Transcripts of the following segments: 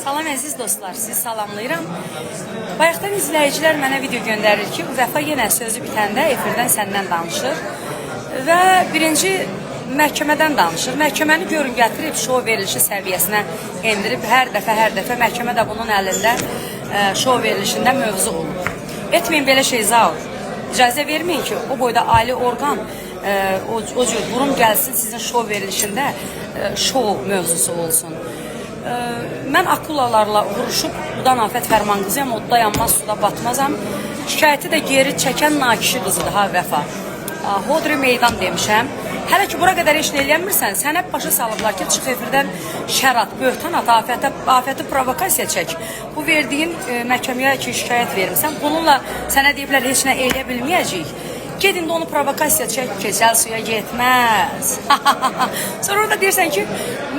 Salam əziz dostlar, sizi salamlayıram. Bayaqdan izləyicilər mənə video göndərir ki, Vəfa yenə sözü bitəndə efirdən səndən danışır. Və birinci məhkəmədən danışır. Məhkəməni görün gətirib şou verilişi səviyyəsinə endirib hər dəfə məhkəmə də bunun əlində şou verilişində mövzu olub. Etməyin belə şey Zaur. İcazə verməyin ki, o boyda ali orqan o cür qurum gəlsin sizin şou verilişində şou mövzusu olsun. Mən akulalarla vuruşub udan Afət Fərman qızıyam, odda yanmaz, suda batmazam. Şikayəti də geri çəkən nakişi qızıdır ha Vəfa. Hodri meydan demişəm. Hələ ki bura qədər heç nə eləyəmirsən, sənə başa salıblar ki, çıx efirdən şər at, böhtan at, afəti provokasiya çək. Bu verdiyin məhkəməyə ki, şikayət vermisən, bununla sənə deyiblər heç nə eləyə bilməyəcəyik. Ged indi onu provokasiya çək, keçəl suya getməz. Sonra orada deyirsən ki,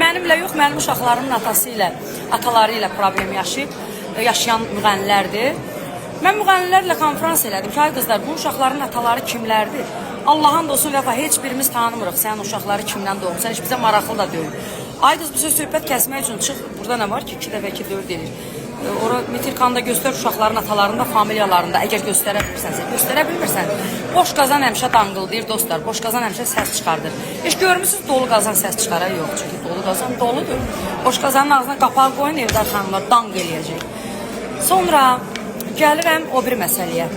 mənimlə yox, mənim uşaqlarımın atası ilə, ataları ilə problem yaşayıb, yaşayan müğənnilərdir. Mən müğənnilərlə konfrans elədim ki, ay qızlar, bu uşaqların ataları kimlərdir? Allahın da olsun Vəfa, heç birimiz tanımırıq sənin uşaqları kimdən doğmusan, heç bizə maraqlı da deyil. Ay qız, bu söz söhbət kəsmək üçün çıx, burada nə var ki, 2 dəfə 2 4 eləyir. Ora metrikanda göstər uşaqların atalarında, familiyalarında, əgər göstərə bilirsənsə, göstərə bilmirsən. Boş qazan həmişə danqıldayır dostlar, boş qazan həmişə səs çıxardır. Heç görmüsünüz dolu qazan səs çıxara? Yox, çünki dolu qazan doludur. Boş qazanın ağzına qapaq qoyun, Eldar xanımlar danq eləyəcək. Sonra gəlirəm o bir məsələyə.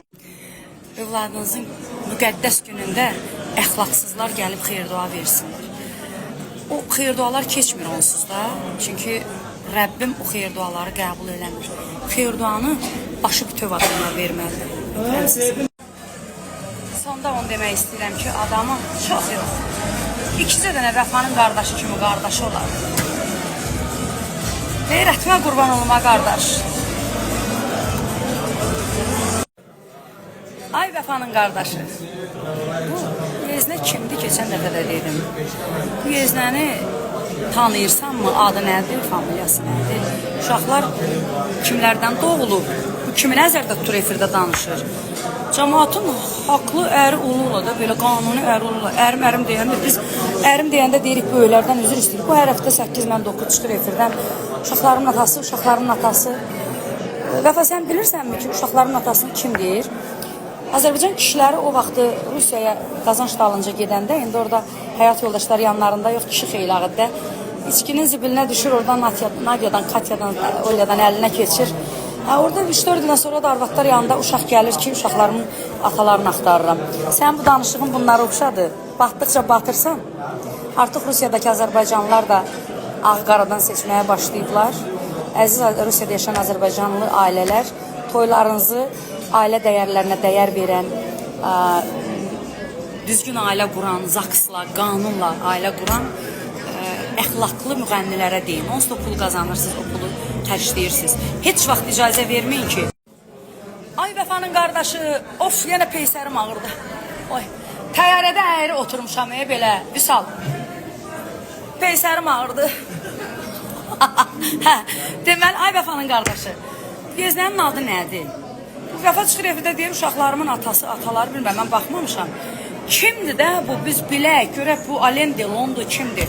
Övladınızın müqəddəs günündə əxlaqsızlar gəlib xeyir-dua versinlər. O xeyir-dualar keçmir onsuz da. Çünki Rəbbim o xeyir-duaları qəbul eləmir. Xeyir-duanı başı bütöv adamlar verməlidir. Öpürəm sizi. Sonda onu demək istəyirəm ki, adamın çox yox. İkicə dənə Vəfanın qardaşı kimi qardaşı olar. Qeyrətimə qurban olma qardaş. Ay Vəfanın qardaşı. Bu yeznə kimdir? Keçən dəfə də dedim. Bu yeznəni tanıyırsanmı? Adı nədir? Familiyası nədir? Uşaqlar kimlərdən doğulub? Bu kimi nəzərdə tutur efirdə danışır? Cəmaatın haqlı əri olurlar da, belə qanuni əri olurlar. Ərim, ərim deyəndə biz ərim deyəndə deyirik böyüklərdən üzr istəyirik. Bu hər həftə 8 mən 9 çıxır efirdən. Uşaqlarımın atası, uşaqlarımın atası. Vəfa, sən bilirsənmi ki, uşaqlarımın atasını kim deyir? Azərbaycan kişiləri o vaxtı Rusiyaya qazanc dalınca gedəndə, indi orada həyat yoldaşları yanlarında yox, kişi xeylağı da. İçkinin zibilinə düşür, oradan Nadiyadan, Katyadan, Olyadan əlinə keçir. Hə, orada 3-4 ildən sonra da arvadlar yanında uşaq gəlir ki, uşaqlarımın atalarını axtarıram. Sən bu danışığın bunlara oxşadı. Batdıqca batırsan, artıq Rusiyadakı Azərbaycanlılar da ağ-qaradan seçməyə başlayıblar. Əziz Rusiyada yaşayan Azərbaycanlı ailələr, toylarınızı ailə dəyərlərinə dəyər verən, düzgün ailə quran, zaksla, qanunla ailə quran əxlaqlı müğənnilərə deyin. Onsuz da pul qazanırsınız, o pulu xərcləyirsiniz. Heç vaxt icazə verməyin ki, ay Vəfanın qardaşı, of, yenə peysərim ağırdı. Oy, təyyarədə əyri oturmuşam, belə, Vüsal. Peysərim ağırdı. Hə, deməli, ay Vəfanın qardaşı, yeznənin adı nədir? Bu Vəfa çıxır efirdə deyir, uşaqlarımın atası, ataları bilməm, mən baxmamışam. Kimdir də bu, biz bilək, görək bu Alain Delon'dur, kimdir?